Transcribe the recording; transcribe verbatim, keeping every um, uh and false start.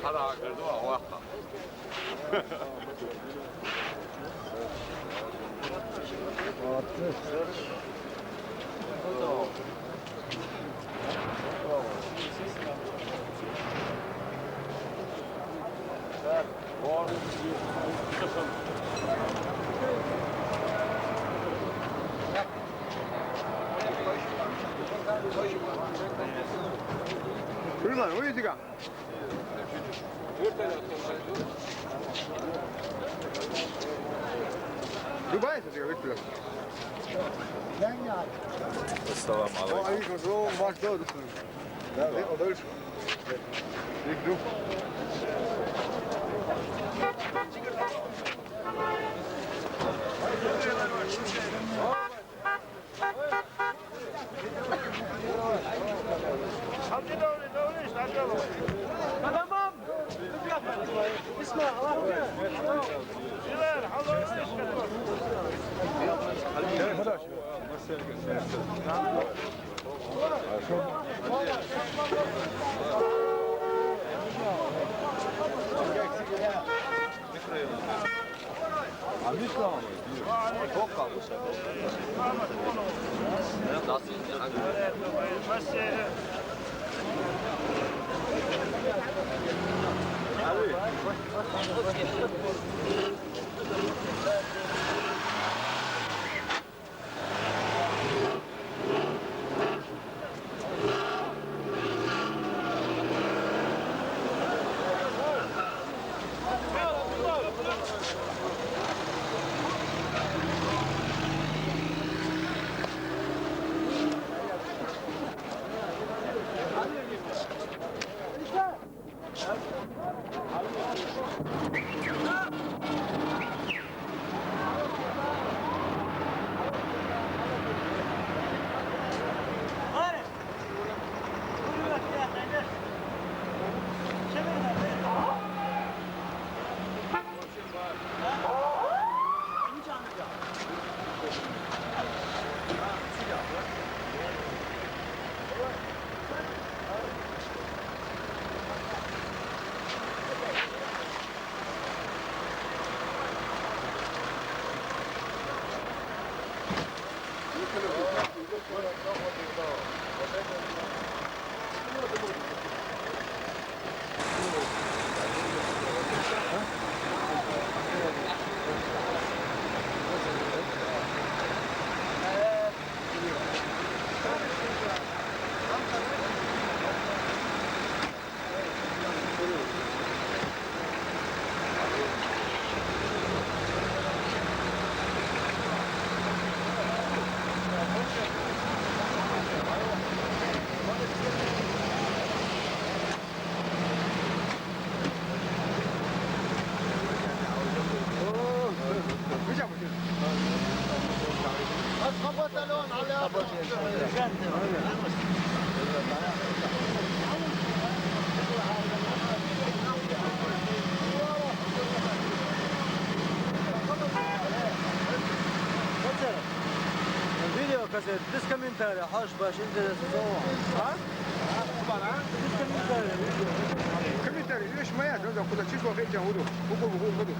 هذا قردوة واقع. Kurban, o yüzden. Dubai se diyor, bittiler. Esselamu aleyküm. Aleyküm selam, baş doğrusu. Ne o da üç. İlk dur. الفيديو كاسيت، ديس كومنتاري، حوش باش انت تصور. ها؟ طبعا، ها؟ ديس كومنتاري، فيديو. كومنتاري، ليش ما يعرف؟ هذا كله شيء واقع جاهده. هو بقول غدو.